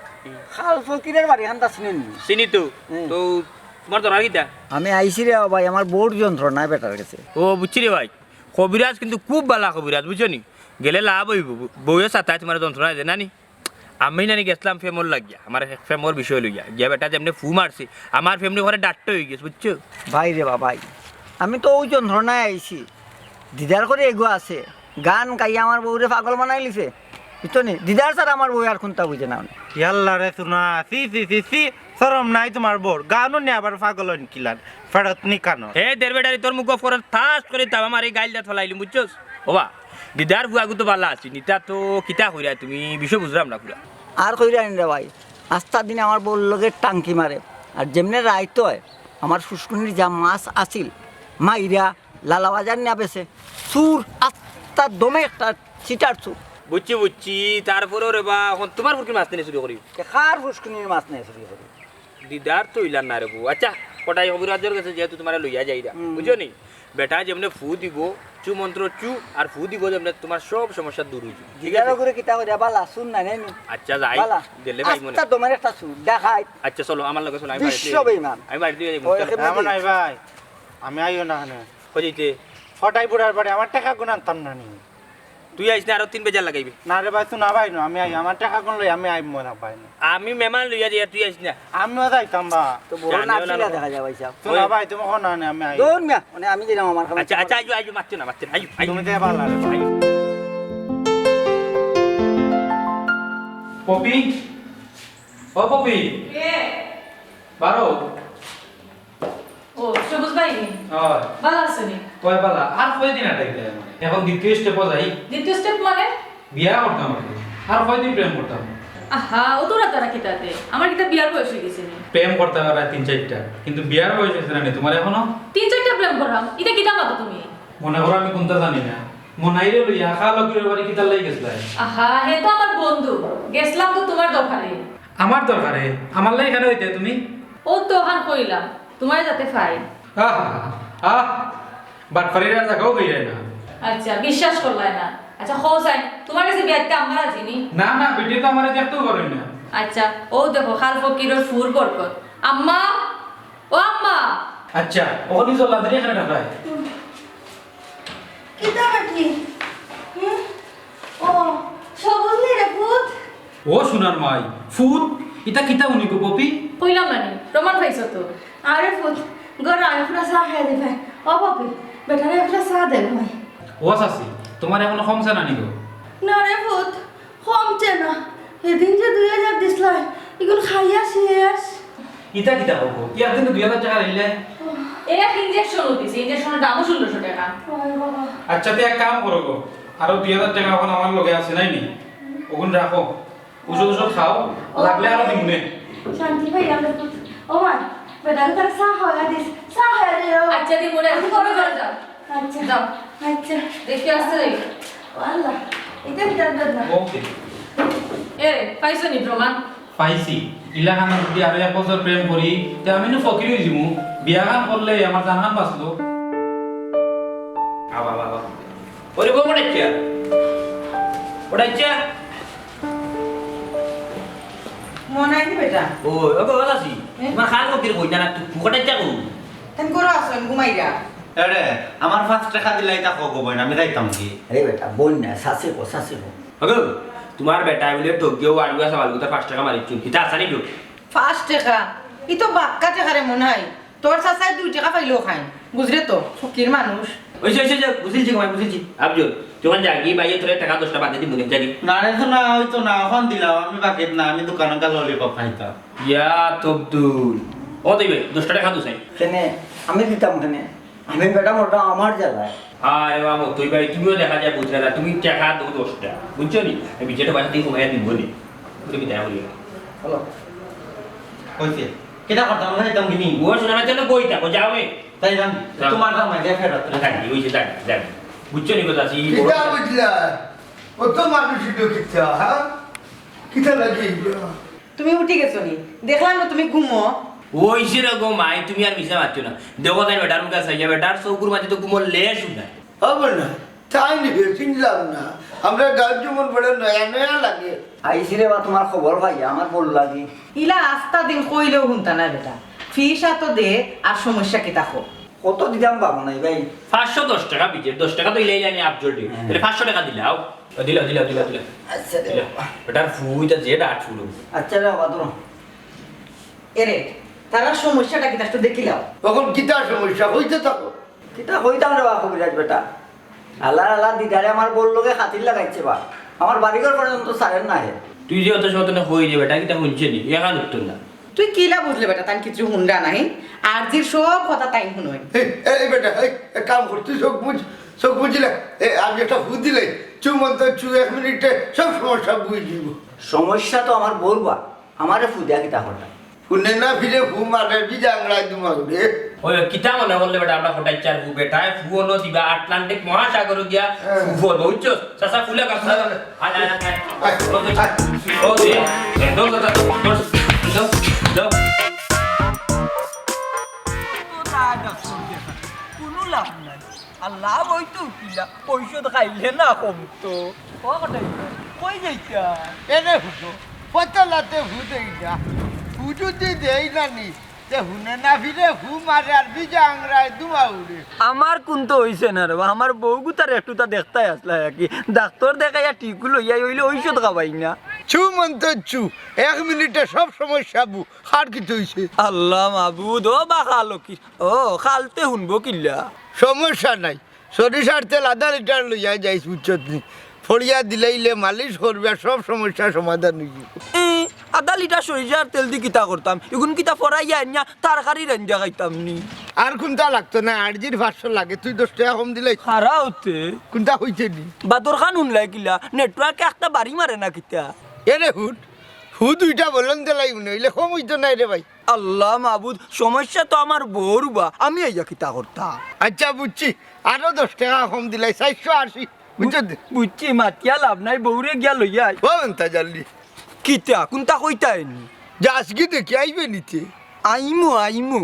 খাল ফকিরের বাড়ি হান্দা চিনেন নি? চিনি তো। হুম। তো তোমার দরকার কিতা? আমি আইছি রে ভাই, আমার বউর যন্ত্রণায় বেটার গেছে। ও, বুঝছি রে ভাই, কবিরাজ কিন্তু খুব বালা কবিরাজ, বুঝছো নি? গেলে লাভ হইব। বউয়ে সাতায় তোমার যন্ত্রণা দে নানি। আমি নানি গেছলাম প্রেমর লাগিয়া, আমার এক প্রেমর বিষয় লইয়া। গিয়া বেটা যেমনে ফু মারছে, আমার প্রেমনি করে ডাট্ট হয়ে গেছে, বুঝছো? ভাই রে বা ভাই, আমি তো ওই যন্ত্রণায় আইছি। দিদার করে এগো আছে, গান গাইয়া আমার বউরে পাগল বানাই লিছে, বুঝছো নি? দিদার স্যার আমার বউ আর কোনটা বুঝে না। ইয়াল্লা রে সোনা, ছি, ছি, ছি, ছি, শরম নাই তোমার বউর? গানও নিয়ে আবার পাগল হইন কিলান, ফেরত নি কানো। হে দের বেটারি, তোর মুখ ফরত ঠাস করে তাবা মারি গাইল দাঁত ফালাইলুম, বুঝছস? ওবা, দিদার ফুয়াগু তো বালা আছি, নিতা তো কিতা কইরা তুমি বিষয় বুঝলাম না পুরা। আর কইরা আইন রে ভাই, আস্তা দিন আমার বউর লগে টাঙ্কি মারে, আর যেমনে রাইত হয়, আমার ফুসকুনির যা মাছ আছিল, মাইরা লালা বাজার নিয়া বেছে, চুর আস্তা দমে একটা চিটার চুর। বুঝছি, বুঝছি, তারপরেও রে বা, এখন তোমার ফুসকুনির মাছ নিয়ে চুরি করি? কে কার ফুসকুনির মাছ নিয়ে চুরি করি? দিদার তো ইলান না রে বউ। আচ্ছা, কটাই কবিরাজর গেছে যেহেতু তোমারে লইয়া যাইরা, হুম। বুঝছো নি? বেটা যেমনে ফু দিব, চু মন্ত্র চু, আর ফু দিব যেমনে তোমার সব সমস্যা দূর হইব। ঠিক দিদার আছে? ওগুরে কিতা করি আবার লাসুন না নেই নি? আচ্ছা, যাই, বালা। দিলে ভাই মনে। আস্তা দমের একটা চুর, দেখাই। আচ্ছা, চলো, আমার লগে চলো, আমি বাড়িতে বিশ্ব যাই। বেইমান। আমি বাড়িতে যাই, ওই মুখটা একে এমন নাই ভাই, আমি আইও না কেনে। কই যাইতে? কটাই বুড়ার বাড়ি আমার টেকা গুণ আনতাম না নি। তুই আইস না, আরো তিন বেজার লাগাইবি। না রে ভাই, তুই না ভাই না, আমি আই, আমার টেকা গুণ লই, আমি আই মনে ভাই না। আমি মেহমান লইয়া যাই, তুই আইস না। আমিও যাইতাম বা। তো বড় জানেও না নাচিলা লোক। দেখা যায় ভাই সাহেব। তুই না ওই। ভাই, তুমি কোন আনে, আমি আই। দৌড় মিয়া, মানে আমি দিলাম আমার খাবার। আচ্ছা, আচ্ছা, আইজো, আইজো, মারতে না, মারতে না, আইজো, আইজো। তুমি দে ভালো লাগে ভাই। পপি, ও পপি। কে? বারো। ও, সবুজ ভাই নি? অয়। ভালা আছো নি? অয় ভালা। আর কয়দিন আটাইতে মানে? এখন দ্বিতীয় step-ও যাই। দ্বিতীয় step মানে? বিয়া করতাম আর কি। আর কয়দিন প্রেম করতাম? আহা, অত রাতারাতি কিতাতে? আমার কিতা বিয়ার বয়স হয়ে গেছে নি? প্রেম করতাম আর তিন চারটা, কিন্তু বিয়ার বয়স হয়েছে না নি তোমার এখনো? তিন চারটা প্রেম করাম, এটা কিতা মাতো তুমি? মনে করো আমি কোনটা জানি না। মনাইরে লইয়া খালা লকিরের বাড়ি কিতার লাগি গেছলায়? আহা, হে তো আমার বন্ধু, গেছলাম তো তোমার দরকারে। আমার দরকারে? আমার লাগি কেনে অইতে তুমি? ও তো অখান কইলাম, তোমারে যাতে পাই। আহ, আহ, বাটপারির আর জাগাও পাইরায় না। আচ্ছা, বিশ্বাস করলায় না। আচ্ছা, কও চাই, তোমার গেছে বিয়াইতে আম্মা রাজি নি? না, না, বেটি তো আমারে দেখতেও পারইন না। আচ্ছা, ও দেখো, খাল ফকিরর ফুর বরকত। আম্মা, ও আম্মা। আচ্ছা, ওখানে চল, লাদ্রি এখানে রাখায়। কিতা বেটি? হুম? ও, সবুজ নি রে পুত? ও সোনার মাই, ফুত, ইতা কিতা উনি গো পপি? কইলাম না নি, প্রমাণ পাইছো তো। আরে ফুত, গরম আমি পুরা চা খাই দিবে। ও পপি, বেটারে পুরা চা দে ভাই। ও চাচি, তোমার এখনো কমছে না নি গো? না রে ফুত, কমছে না। এদিন যে দুই হাজার দিছলায়, ইগুন খাইয়া শেষ। ইতা কিতা করবো? কি একদিন দুই হাজার টাকা লইলে? এক ইঞ্জেকশন দিছে, ইঞ্জেকশনের দামও ষোলোশো টাকা। ওরে বাবা। আচ্ছা, তে এক কাম করো গো, আরো দুই হাজার টাকা এখন আমার লগে আছে নাই নি? ওগুন রাখো, ওষুধ ওষুধ খাও, লাগলে আরো দিমুনে। শান্তি পাই আমরা তো। ও মা, বেটাকে তার চা খাওয়া দিস, চা খাওয়া দে ও। আচ্ছা, দিমুনে, তুমি ঘরে যাও। আচ্ছা। যাও। আচ্ছা। দেখি আসছে রে। ও আল্লাহ, এটা কি জানবেন না? ওকে। এ রে, পাইছো নি প্রমাণ? পাইছি। ইলাখান যদি আরো এক বছর প্রেম করি, তে আমি নু ফকির অই যিমু। বিয়াখান করলে আমার জানখান বাঁচলো। আবা, আবা, আবা। ওরে গো, ওটা ইচ্ছা। ওটা ইচ্ছা। মনাই নি বেটা? ও, ও গো, ভালা আছি। এ? তোমার খাল ফকির কই না, না, তুই ফোকটা ইচ্ছা করু। তাই করো আসুন, ঘুমাইরা। এরে, আমার পাঁচ টেকা দিলাই তা কো গো বইন, আমি যাইতাম কি? আরে বেটা, বইন না, শাশি কো, শাশি কো। ওগো, তোমার বেটা বলে ঠগিও আলু আছে, আলু তার পাঁচ টেকা মারি চুল, কিতা আসানি ঢুক। পাঁচ টেকা? ই তো বাক্কা টেকা রে মনাই। তোর চাচায় দুই টেকা পাইলেও খাইন। বুঝরে তো, ফকির মানুষ। ওই যে, ওই যে, ওই যে, বুঝিলছি গো মাই, বুঝিলছি। আবজল, যখন যাগি বাইয়ে তোরে টেকা দশটা বাদে দিমু নে, যাগি। না রে তো না, ওই তো না, অখন দিলাও, আমি বাকিত না, আমি দোকানো গিয়া ললিপপ খাইতাম। ইয়া তবদুল। ও দিবে, দশটা টেকা তো চাই। কেনে? আমি দিতাম কেনে? আমি বেটা মোটা আমার জ্বালায়। আরে বাবা, তুই ভাই, তুমিও দেখা যায় বুঝলে না, তুমি টেকা দেও দশটা, বুঝছো নি? আমি যেটা বাসা থেকে কমাইয়া দিব নি। তুমি কিতা করিও? হলো। কইছে, কিতা করতাম, আমরা যাইতাম কিনি? ও শোনা না, চলো বই থাকো, যাও রে। তাই যান, যাও। তোমার দাম আগে ফেরত রে। থাকি, ওই যে থাকি, থাকি। বুঝছো নি কথা, সেই বড় কিতা কথা। বুঝলা? অত মানুষ ইটা কিতা, হ্যাঁ? কিতা লাগে ইটা? তুমি উঠি গেছো নি? দেখলাম না তুমি ঘুমো। ওই যে রে গো মাই, তুমি আর মিছা মারছো না। দেখো তাই বেটার মুখে চাইয়া, বেটার চকুর মাঝে তো ঘুমোর লেশ নাই। হবে না, তাই নিবে, চিনলাম না। আমরা গাঁও যেমন বড় নয়া নয়া লাগে। আইছি রে বা তোমার খবর পাইয়া, আমার বড় লাগে। ইলা আস্তা দিন কইলেও হুনতা না বেটা। ফিসা তো দে, আর সমস্যা কিতা কো? কত দিতাম বাবা নাই ভাই? পাঁচশো দশ টেকা বিজের, দশ টেকা তো ইলাই ইলাই আফজল দিও। হ্যাঁ। তাহলে পাঁচশো টেকা দিলাও। ও, দিলাও, দিলাও, দিলাও, দিলাও। আচ্ছা, দিলাও। দিলাও। বেটার ফুইটা যে ডাট ফুল। আচ্ছা রে বাবা, ধরো। এরে, তারা সমস্যাটা কিতা একটু দেখিলাও। অখন কিতা সমস্যা? কইতে থাকো। কিতা কইতাম রে বা কবিরাজ বেটা? আল্লাহ আল্লাহ দিদারে আমার বউর লগে খাতির লাগাইছে বা। আমার বাড়িঘর পর্যন্ত ছাড়ের না হে। তুই যে অত সময় তনে কই রে বেটা, কিতা হুনছে নি? এখান উত্তর না। তুই কিলা বুঝলে বেটা, তান কিছু হুনরা নাই? আরজির সব কথা তাই হুনই। এই, এই বেটা, এই, এক কাম কর, তুই চোখ বুঝ, চোখ বুঝিলে, এ, আমি একটা ফু দিলে, চু মন্ত চু, এক মিনিটে সব সমস্যা বুঝ দিব। সমস্যা তো আমার বউর বা, আমারে ফু দেয়া কিতা করতাম? হুনে না ফিরে ফু মারে, বিজা আংরাই দুমা উড়ে। ওই কিতা মনে করলে বেটা, আমরা কটাই চার ফু বেটায়, ফু হলো দিবা আটলান্টিক মহাসাগর দিয়া, হ্যাঁ। ফু হলো, বুঝছো? চাচা ফুলে গাছ না। আয়, আয়, আয়, আয়। আয়, আয়। ও দে, এ, দৌড়, দৌড়, দৌড়, দৌড়, দৌড়। কোনো লাভ নাই। আর লাভ হইতো কিলা? ঔষধ খাইলে না কমতো। ও কটাই, কই যাইতা? এরে হুনো, পতলাতে ফু দেই না। ফু যদি দেই না নি, তে হুনে না ফিরে ফু মারে আর বিজা আংরায় দুমা উড়ে। আমার কুন্তা অইছে না রে বা, আমার বউ গুতার একটুতা দেখতাই আসলা আর কি। ডাক্তর দেখাইয়া টিকু লইয়া অইলে ঔষধ খাবাই না। চু মন্ত চু, এক মিনিটে সব সমস্যা বু, আর কিতা অইছে? আল্লাহ মাবুদ, ও বা খালো কি, ও খালতে হুনবো কিলা? সমস্যা নাই, সরিষার তেল আধা লিটার লইয়া যাইস, বুঝছত নি? ফড়িয়া দিলাইলে মালিশ করবে আর সব সমস্যা সমাধান হইবে। এ, আধা লিটার সরিষার তেল দি কিতা করতাম? ইগুন কিতা ফড়াইয়া আনিয়া তরকারি রান্ধিয়া খাইতাম নি? আর কুন্তা লাগতো না, আরজির পাঁচশো লাগে, তুই দশ টেকা কম দিলাই। খারা হতে। কুন্তা হইছে নি? বাদর খান হুনলাই কিলা? নেটওয়ার্কে একটা বাড়ি মারে না কিতা? এরে হুন, হু দুইটা বলন দিলাই মনে হইলে কম হইতো না রে ভাই। আল্লাহ মাবুদ, সমস্যা তো আমার বউর বা, আমি আইয়া কিতা করতাম? আচ্ছা বুঝছি, আরো দশ টেকা কম দিলাই, চাইরশো আশি, বুঝছো দে? বুঝছি, মাতিয়া লাভ নাই, বউরে গিয়া লইয়া আই। ও বেন্তা জাল্লি। কিতা, কুন্তা কইতায় নি? যাস কি দেখি, আইবে নিতে? আইমু, আইমু।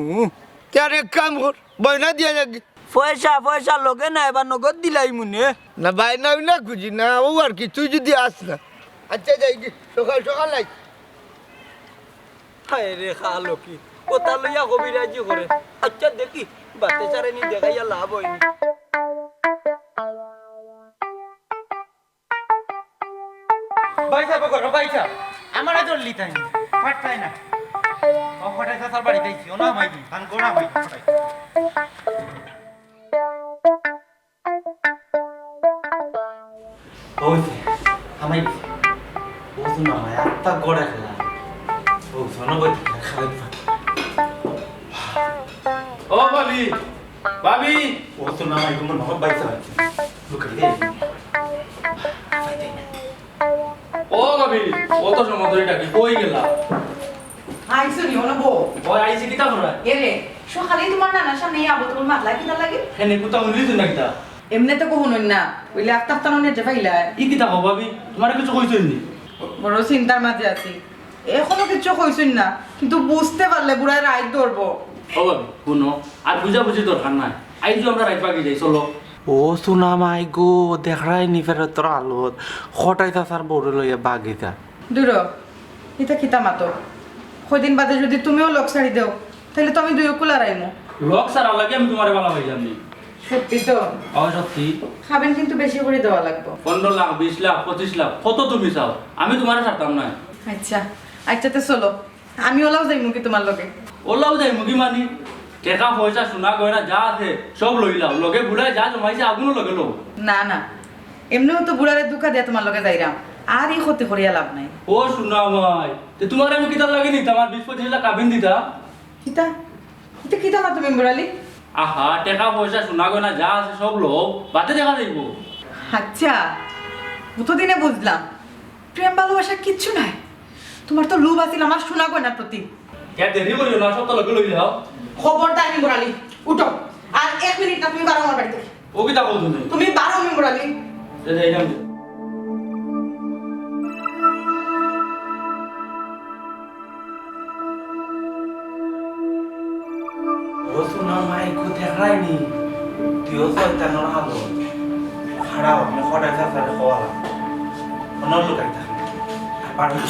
তে আর এক কাম কর, বায়না দিয়া যাগি। পয়সা, পয়সা লগে নাই, এবার নগদ দিলাইমু নে। না, বায়না না খুজি না, ও আর কি, তুই যদি আস না। আচ্ছা, যাই গি, সকাল সকাল আইস। হায় রে, খালো কি, কথা লইয়া কবিরাজি করে। আচ্ছা, দেখি, বাতে চারে নি দেখাইয়া লাভ হয়নি। ভাই সাহেব, করো, ভাই সাহেব। আমার আজ লিতাই না, পারতাই না। ও কটাই চাচার বাড়িতে আইছি, ও না মাই দি, ধান গোড়া মাই দি, কটাই। ওই যে, হামাই গেছে। ও তো না মাই, আত্তা গড়ে খেলা। ও সোনা বই, খাওয়াই দিবা। ও ভাবি, ভাবি। ও তো না মাই, তোমার নবাব বাইসা আছে। লুকাই দে। ও ভাবি, অত সময় ধরে ডাকি, কই গেলা? আইছো নি, ওনা বউ? ওই আইছি, কিতা করা? এরে, সকালে তোমার নানার সামনে এই আবল তাবল মাতলা কিতা লাগে? হেনে কুতা হুনলি তুই না কিতা? এমনে তো কখনো না, ওইলে আস্তে আস্তে মনে যে পাইলা। ই কিতা কও ভাবি? তোমার কিছু কইছইন নি? বড় চিন্তার মাঝে আছি। এখনো কিচ্ছু কইছইন না, কিন্তু বুঝতে পারলে বুড়ায় রাইত ধরবো। ও ভাবি, হুনো, আর বুঝাবুঝি দরকার নাই। আইজও আমরা রাইত বাগি যাই, চলো। ও সোনা মাই গো, দেখরায়নি ফেরতর হালত, কটাই চাচার বউরে লইয়া বাগি যা। দুরো, ইতা কিতা মাতো? কয়দিন বাদে যুদি তুমিও লগ ছাড়ি দেও, তাইলে তো আমি দুইও কুলার আইমু। লগ ছাড়ার লাগি আমি তুমারে বালা পাইলাম নি। সত্যি তো? অয় সত্যি। খাবেন কিন্তু বেশি করি দেওয়া লাগবো। পনরো লাখ, বিশ লাখ, পঁচিশ লাখ, কত তুমি চাও? আমি তুমারে ছাড়তাম নায়। আচ্ছা, আচ্ছা, তে চলো, আমি ওলাও যাইমু কি তুমার লগে? ওলাও যাইমু কি মানি? টেকা পয়সা, সোনা গয়না যা আছে সব লইলাও, লগে বুড়ায় যা জমাইছে অগুনও লগে লও। না, না, এমনেও তো বুড়ারে ধুকা দিয়া তুমার লগে যাইরাম, আর ই ক্ষতি করিয়া লাভ নাই। ও সোনা মাই, তে তুমারে আমি কিতার লাগি নিতাম, আর বিশ পঁচিশ লাখ কাবিন দিতা? কিতা? ইতা কিতা মাতো মেম্বর আলী? আহা, টেকা পয়সা, সোনা গয়না যা আছে সব লও, বাদে দেখা যাইবো। আচ্ছা, অতদিনে বুঝলাম, প্রেম ভালোবাসা কিচ্ছু নাই। তুমার তো লোভ আছিল আমার সোনা গয়নার প্রতি। এ দেরি করিও না, সব তো লগে লই যাও। খবরদার মেম্বর আলী, উঠো। আর এক মিনিট না, তুমি বারো আমার বাড়ি থাকি। ও কিতা কও তুমি? তুমি বারো মেম্বর আলী। এ যাইলাম। ও সোনা মাই গো, দেখরায়নি? তুইও শয়তানর হালত। খাড়াও, আমি কটাই চাচারে কওয়ালাম। অনো লুকাই থাক। আর পারবি না।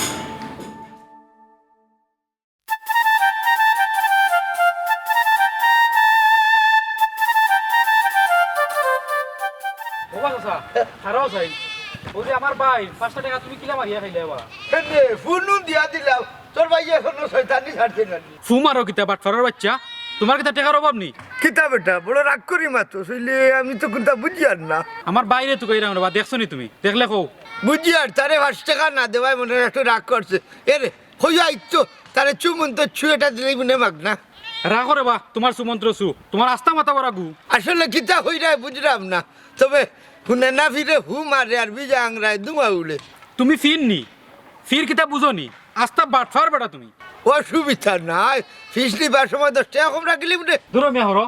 ও বা চাচা, খাড়াও চাই। অউ যে আমার ভাই, পাঁচটা টেকা তুমি কিলা মারিয়া খাইলায় বা? হেনে, ফোন দিয়া দিলাম। তোর ভাই এখনো শয়তানি ছাড়ছে না। ফু মারো কিতা বাটফারর বাইচ্চা? তুমার কিতা টেকার অভাব নি? কিতা বেটা, বড় রাগ করি মাতো, সইলে আমি তো কুনতা বুঝিয়ার না। আমার ভাইরে তুকাইরাম রে বা, দেখছো নি তুমি? দেখলে কও। বুঝিয়ার, তারে পাঁচ টেকা না দেওয়ায় মনে হয় একটু রাগ করছে। এরে, কইয়া আইতো, তারে চুমন্ত ছু এটা দিলেই মনে মাগ না। রাখো রে বা, তুমার সুমন্ত্র সু, তুমার আস্তা মাথা বড়া গু। আসলে কিতা কইরায় বুঝরাম না, তবে হুনে না ফিরে হু মারে আর বিজা আংরায় ধুমা উড়ে। তুমি ফির নি? ফির কিতা বুঝো নি? আস্তা বাটফার বেটা তুমি। অসুবিধা নাই, ফিস নিবার সময় দশ টেকা কম রাখিলি বুলে। দুরো মিয়া হরো।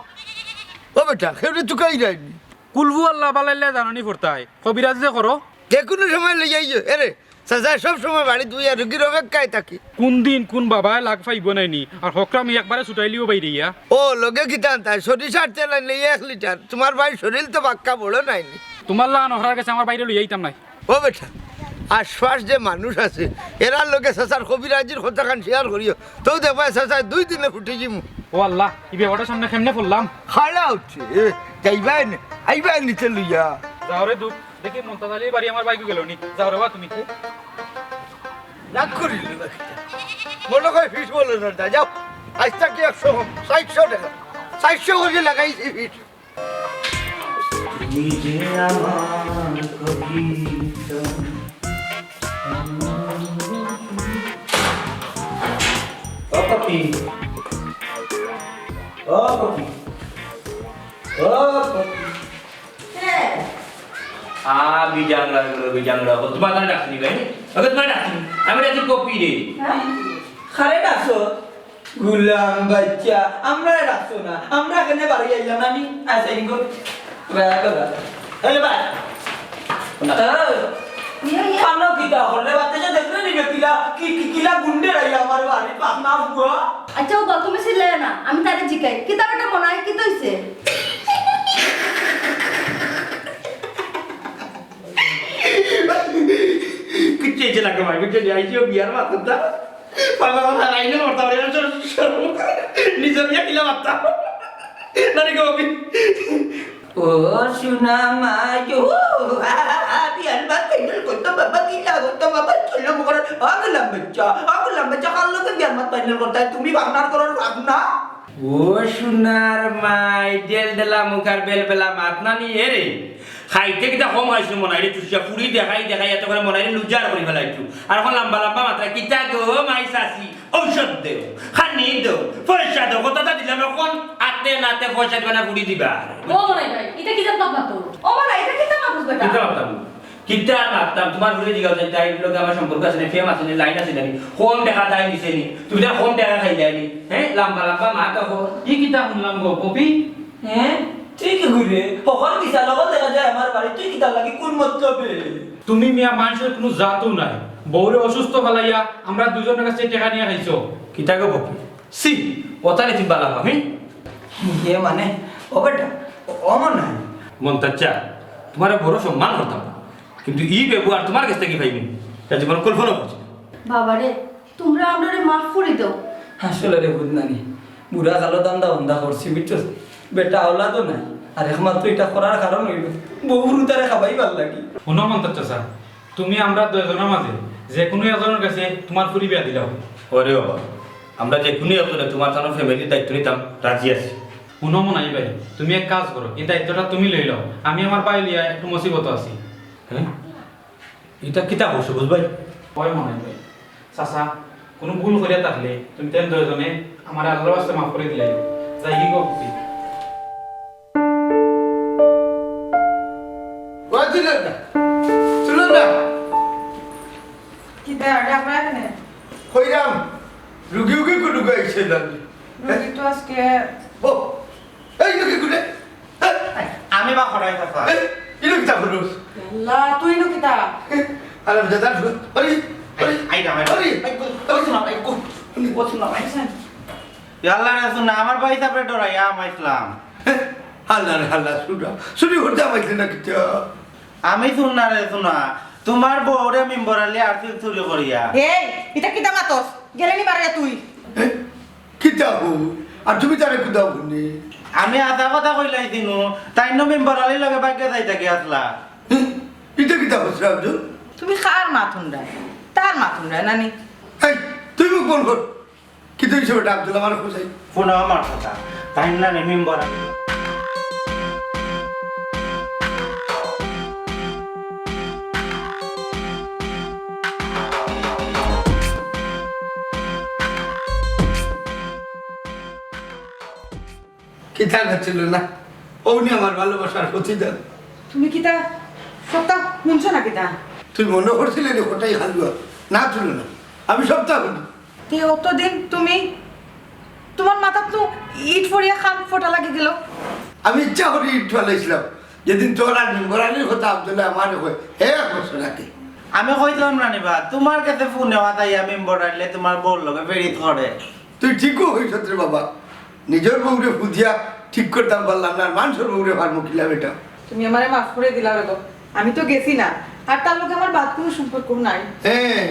ও বেটা, কেউরে তুকাইরায়নি। কুলহু আল্লাহ বালাইলে জাননি ফরতায়, কবিরাজি যে করো। যে কুনু সময় লই আইও। এরে, চাচা সব সময় বাড়িত বইয়া রুগীর অপেক্ষায় থাকি। কুন দিন কুন বাবায় লাগ পাইবো নায়নি, আর হকরা আমি একবারে ছুটাইলিও বাইরিয়া। ও, লগে কিতা আনতায়? সরিষার তেল আনলে এক লিটার। তুমার ভাইর শরীল তো বাক্কা বড় নায়নি। তুমার লাখান হকরার গেছে আমার ভাইরে লইয়া আইতাম নায়। ও বেটা, আশপাশ যে মানুষ আছে, এরার লগে চাচার কবিরাজির কথাখান share করিও। তেউ দেখবায় চাচায় দুই দিনে ফুটি যিমু। ও আল্লাহ, ই বেটার সামনে কেমনে পড়লাম? খাড়া উঠছে, এ, যাইবায় নে, আইবায় নিতে লইয়া। যাও রে দুখ, দেখি মন্তাজ আলীর বাড়ি আমার ভাইগু গেলো নি। যাও রে বা তুমি। রাগ করিল না কিতা? মনে হয় ফিস বলে না, যাও। আইজ থাকি একশো কম, চাইরশো টেকা। চাইরশো করি লাগাইছি ফিস। তুমি যে আমার কবিতা। ও কপি। ও কপি। ও কপি। কে? আ, বিজাংরা, বিজাংরা। ও, তুমার কানে ডাকছি নি ভাই? ওকে, তুমার ডাকছি নি। আমি ডাকছি কপি রে। হ্যাঁ? কারে ডাকছো? গুলাম বাইচ্চা, আমরারে রাখছো না, আমরা কেনে বাড়ি আইলাম না নি? আচ্ছা, ইনকো, ভাই, ভাই, ভাই। এই ভাই। না। হ্যাঁ। ইয়ে, ইয়ে। পানো কিতা করলে? বাচ্চা যে দেখলে নিবে কিলা, কি, কি, কিলা গুন্ডে রাই আমার বাড়ি, পাকনা বুয়া। আচ্ছা, ও গল্প মিছিল লয় না, আমি তারে জিকাই। কিতা বেটা মনে হয়, কিতা হইছে? কিচ্ছু হইছে না গো ভাই, বুঝছো নি? আইছি ও বিয়ার মাথাটা। পাগল, পাগল, আইলে মরতাম রে, সর, সর। নিজের বিয়া কিলা মারতাম। নানি গো, আমি ও সোনা মা গো, আ, আ, আ, বিয়ার মাত final করতো বাবা, কিলা করতো বাবা, চলো মগর, অগুলাম বাচ্চা, অগুলাম বাচ্চা, কার লগে বিয়ার মাত final করতায়? তুমি ভাবনার করো, ভাবনা। ও সোনার মাই, ডেল ডেলা মুখ আর বেল বেলা মাত নানি এরে। খাইতে কিতা কম খাইছো মনাইরে, চুষিয়া ফুড়ি দেখাই দেখাই এত করে মনাইরে লুজার করি ফেলাইছো। আর অখন লম্বা লম্বা মাতরা কিতা গো মাই চাচি, ঔষধ দেও, খানি দেও, পয়সা দেও, কথা দিলাম অখন আতে নাতে পয়সা দিবা না ফুড়ি দিবা। ও মনাই ভাই, ইটা কিতা মাত মাতো? ও মনাই, ইটা কিতা মাত বুঝবে না? কিতা মাততাম? কিতা আর মাততাম? তুমার ঘরে জিগাও চাই, তাইর লগে আমার সম্পর্ক আছে নি, প্রেম আছে নি, লাইন আছে নি, কম টেকা তাই দিছে নি, তুমি তার কম টেকা খাইলায় নি, হ্যাঁ? লম্বা লম্বা মাত অখন। ই কিতা হুনলাম গো, পপি? হ্যাঁ? তুই কি ঘুরে? হকল বিশাল হকল দেখা যায় আমার বাড়ি, তুই কিতার লাগি, কোন মতলবে? তুমি মিয়া মানষর কুনু জাতও নাই। বউরে অসুস্থ ফালাইয়া আমরা দুইজনর কাছে টেকা নিয়া খাইছো। কিতা গো বকি? ছি, অতারে তুমি বালা পাও, হুম? ইয়ে মানে, ও বেটা, ও মনে হয়। মন্তাজ চাচা, তুমারে বড় সম্মান করতাম, কিন্তু ই ব্যবহার তুমার কাছ থাকি পাইমু, তা জীবন কল্পনা করছি না। বাবারে, তুমরা আমরারে মাফ করি দেও। আসলে রে বুদনানি, বুড়া কালো ধান্দা বন্ধা করছি, বুঝছো? বেটা আওলাদও নাই, আর একমাত্র ইটা করার কারণ অইলো বউ হুরুতারে খাবাইবার লাগি। হুনো মন্তাজ চাচা, তুমি আমরা দুইজনর মাঝে যে কুনু একজনর কাছে তুমার ফুরি বিয়া দিলাও। ওরে বাবা, আমরা যে কুনু একজনে তুমার তানর family-র দায়িত্ব নিতাম রাজি আছি। হুনো মনাই ভাই, তুমি এক কাজ করো, ই দায়িত্বটা তুমি লইলাও, আমি আমার ভাই লইয়া একটু মুসিবতো আছি। হ্যাঁ? ইটা কিতা কইছো বুঝ ভাই? ওই মনাই ভাই, চাচা, কুনু ভুল করিয়া থাকলে তুমি তাইন দুইজনে আমারে আল্লার ওয়াস্তে মাফ করি দিলাইও। যাইগি গো। ও তুলনা, তুলনা। কিতা, ডাকরা কেনে? কইরাম, রুগী উগী কুনু আইছে না। রুগী তো আজকে ও, এই রুগী কুনে? আমি বা করাই কথা। এই, ইনো কিতা করস? আল্লাহ, তুই ইনো কিতা? আরে, দাদা, আরে, আরে, আই, আই, আই, আরে, আই, কই, কই শোনা, আই, কই, কই শোনা, আই। ইয়াল্লা রে, শোনা, আমার ভাই সাবরে ডরাইয়া আমাইছলাম। আল্লাহ রে, আল্লাহ, শোনা, চুরি করতে আমাইছলে না কিতা? আমি শোনা রে, শোনা, তুমার বউরে মেম্বর আলী আরছিল চুরি করিয়া। এই, ইটা কিতা মাতস? গেলে নি বারে তুই? এ? কিতা হো? আর তুমি তারে কুদাও হুনি? আমি আধা কথা কইলাইছি নু, তাইন মেম্বর আলীর লগে বাইকে যাইতা গিয়া আছলা। হুম? ইটা কিতা হচ্ছে আব্দুল? তুমি কার মাত হুনরায়? তার মাত হুনরায় নানি? এই, তুই মুখ বন্ধ কর। কিতা হইছে বেটা আব্দুল, আমার খুঁজাই। হুনো আমার কথা, তাইন নানি মেম্বর আলী। কিতা না ছিল না? ও নি আমার ভালোবাসার প্রতিদান। তুমি কিতা সবটা হুনছো না কিতা? তুই মনো করছিলে নি ওটাই হালুয়া? না ছিল না, আমি সবটা হুনি। তে অতদিন তুমি, তুমার মাথাত তো ইট পড়িয়া কান ফটা লাগি গেল। আমি ইচ্ছা করি ইট ফালাইছলাম। যেদিন তোর আর মেম্বর আলীর কথা আব্দুল্লাহ আমারে কয়, হে এক বছর আগে। আমি কইতাম না নি বা, তুমার কাছে ফোনে মাতাইয়া মেম্বর আইলে তুমার বউর লগে বেড়িত করে। তুই ঠিকউ কইছস রে বাবা, নিজর বউরে ফুদিয়া ঠিক করতাম পারলাম না, আর মানষর বউরে পারমু কিলা বেটা। তুমি আমারে মাফ করি দিলাও রে গো, আমি তো গেছি না, আর তার লগে আমার বাদ কুনু সম্পর্ক নাই। হ্যাঁ,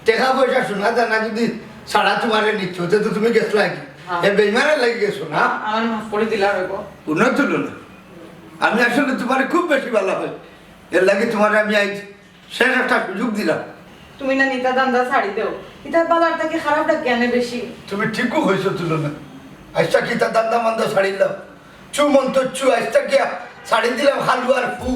টেকা পয়সা সোনা দানা যদি ছাড়া তুমারে নিত, তে তো তুমি গেছলায় কি? হ্যাঁ। এ বেইমানর লাগি গেছো না? আমারে মাফ করি দিলাও রে গো। হুনো তুলনা, আমি আসলে তুমারে খুব বেশি ভালা পাই, এর লাগি তুমারে আমি আইজ শেষ একটা সুযোগ দিলাম। তুমি না নি ইতা ধান্দা ছাড়ি দেও, ইতা ভালার থাকি খারাপ ডাকে আনে বেশি। তুমি ঠিকউ কইছো তুলনা, আইজ থাকি ইতা ধান্দা মান্দা ছাড়ি দিলাম। চু মন তো চু, আইজ থাকি ছাড়ি দিলাম হালুয়ার ফু।